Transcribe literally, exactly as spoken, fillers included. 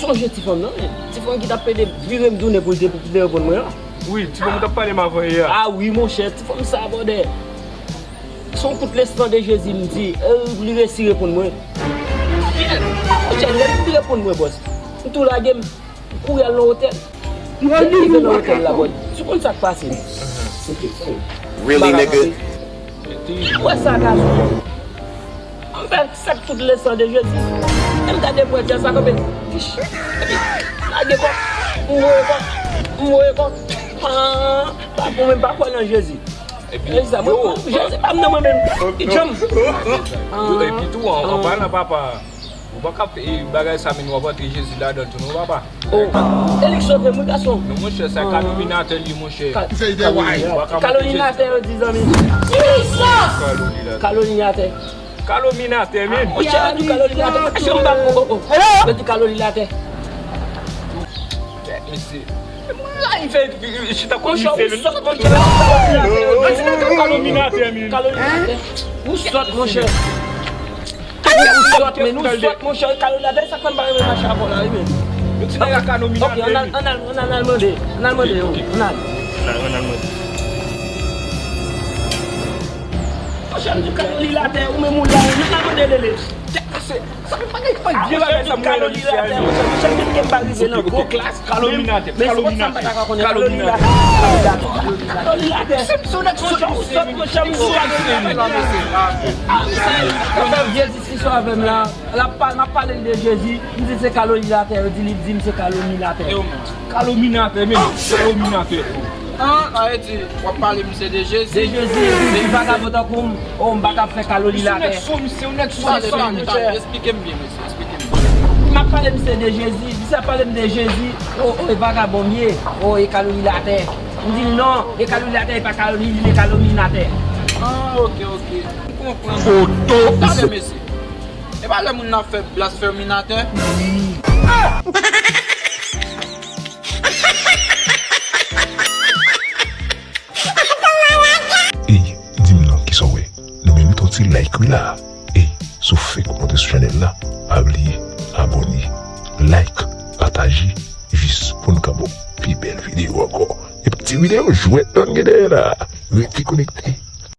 Sonje ti fanm nan, men. Ti fanm ki t ap pede vire m tounen pou l te, pou l te reponn mwen an. Wi, ti fanm ki t ap pale m avan yè a. A wi, monchè, ti fanm sa, brother. Se yon kout le sang de Jésus, m di, e, li resi reponn mwen. Monchè, lè li reponn mwen, bòs, m tou lage m, m kouri al nan otèl. Lè m rive nan otèl la, bòs, si w konn sa k pase. Really, nigga? Ou wè sa, gason? M fè sèt kout le sang de Jésus. E m gade bwè tè sa kanpe. Epi, lage kò. M voye kò. M voye kò. Ah, pa pou mwen pa kwè nan Jésus. Epi, Jésus pa m nan mwen menm. Li djanm. Epi tou, an, an palan, papa, ou pa ka fè bagay sa, men w ap antre Jésus ladan l tou, non, papa. Oh, e li k sove m, wi, gason. Non, monchè, sa kalominatè li, monchè. Kalominatè, yo di, zanmi. Kalominatè. Kalominatè. Kalominatè, men. Monchè, yo di kalominatè. Monchè, m pa, oh, oh, oh. Yo di kalominatè. Mesye. Moun la, li fè, li chita konn li fè. Monchè, ou sòt, monchè. Kalominatè, men. Kalominatè. Ou sòt, monchè. Ou sòt, men ou sòt, monchè. Kalominatè, sa k fè m pa renmen mache avè w la, wi, men. Yo ti nèg la kalominatè. Ok, ann al, ann al, ann al, ann al mande. Ann al mande, yo. Ann al. Ann al mande. Monchè, m di kalominatè, ou menm ou la, ou menm la mande lele. Tèt kase. Sa fè bagay, bagay vye bagay sa, mwen, kalolilatè, monchè, monchè, men ke m pa rive nan gwo klas, kalolilatè, men se konsa m pa ta ka konnen kalolilatè, kalolilatè. Se, se nèg sòt, sòt, monchè, m sòt. Sa fè vye diskisyon avè m la. L ap pa-, m ap pale l de Jezi, m di l se kalolilatè, yo di li, di m se kalominatè. Kalominatè, men, kalominatè. An, sa vle di, w ap pale misye de Jezi. De Jezi, epi di vagabon tankou m, oh, m pa ka fè kalolilatè. Misye nèg sou, misye nèg sou, misye nèg sou, monchè. Eksplike m byen, mesye, eksplike m byen. M ap pale misye de Jezi, misye ap pale m de Jezi, oh, oh, e vagabon m ye, oh, e kalolilatè. M di l non, e kalolilatè, e pa kaloli, li e kalominatè. Ah, ok, ok. M konprann. Foto. Tande, mesye. E pa lè moun nan ap fè blasfèminatè? Ey, di m non, kisa w wè? Nou mérite yon ti like wi la. Ey, si w fenk monte sou chanèl la, pa bliye abòne, like, pataje, jis pou n ka ba w pi bèl videyo ankò. E ti videyo jwèt la n gen dèyè la. Rete konekte.